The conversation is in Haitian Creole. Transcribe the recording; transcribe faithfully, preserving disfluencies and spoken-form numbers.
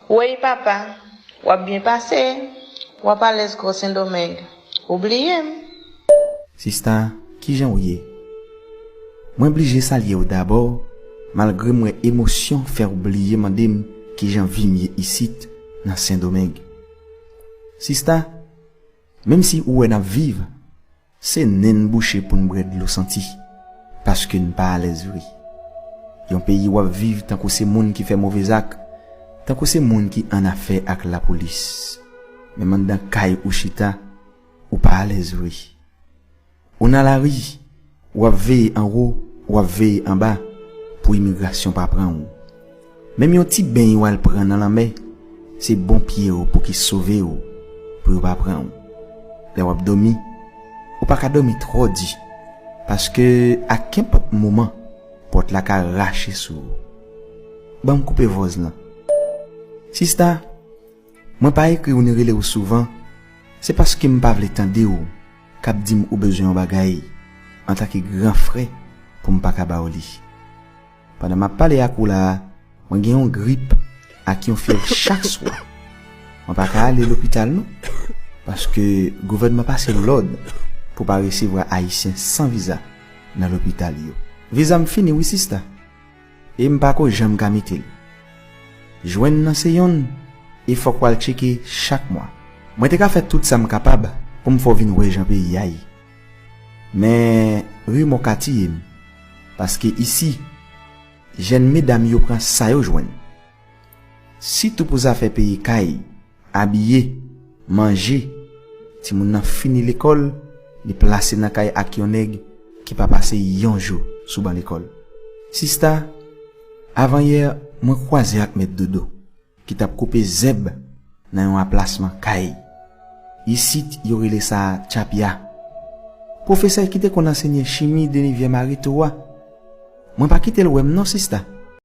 Wey papa, w ap byen pase, w ap alèz kò Sendomeng. Ou bliye m? Sista, kijan w ye? Mwen blije salye w dabò, malgre m wè emosyon fè w bliye mande m kijan vi m ye isit nan Sendomeng. Sista, menm si ou wè n ap viv, se nen n bouche pou n bwè dlo santi, paske n pa alèz vre. Yon peyi w ap viv tankou se moun ki fè move zak, tankou se moun ki annafè ak lapolis. Menm anndan kay ou chita, ou pa alèz vre. Ou nan lari, w ap veye anwo, w ap veye anba pou imigrasyon pa pran w. Menm yon ti beny w al pran nan lanmè, se bon pye w pou ki sove w pou yo pa pran w. Lè w ap dòmi, ou pa ka dòmi twò di, paske a kenpòt moman, pòt la ka rache sou ou. Ban m koupe vòz lan. Sista, mwen pa ekri w ni rele w souvan, se paske m pa vle tande w k ap di m ou bezwen yon bagay antanke gran frè pou m pa ka ba w li. Pandan m ap pale ak ou la a, mwen gen yon grip ak yon fyèv chak swa. Mwen pa ka ale lopital non, paske gouvènman pase lòd pou pa resevwa Ayisyen san viza nan lopital yo. Viza m fini wi sista, e m pa ko janm ka mete l. Jwenn nan se yonn, e fòk w al tcheke chak mwa. Mwen te ka fè tout sa m kapab pou m fè w vin wè jan peyi a ye. Men rimò ka tiye m, paske isi, jèn medam yo pran sa yo jwenn. Sitou pou zafè peye kay, abiye, manje, timoun nan fini lekòl, li plase nan kay ak yon nèg ki pa pase yon jou sou ban lekòl. Sista, avanyè mwen kwaze ak mèt Dodo ki t ap koupe zèb nan yon aplasman kay. Isit yo rele sa tchapya. Pwofesè ki te konn ansenye chimi de nivyèm areto a, mwen pa kite l wè m non sista.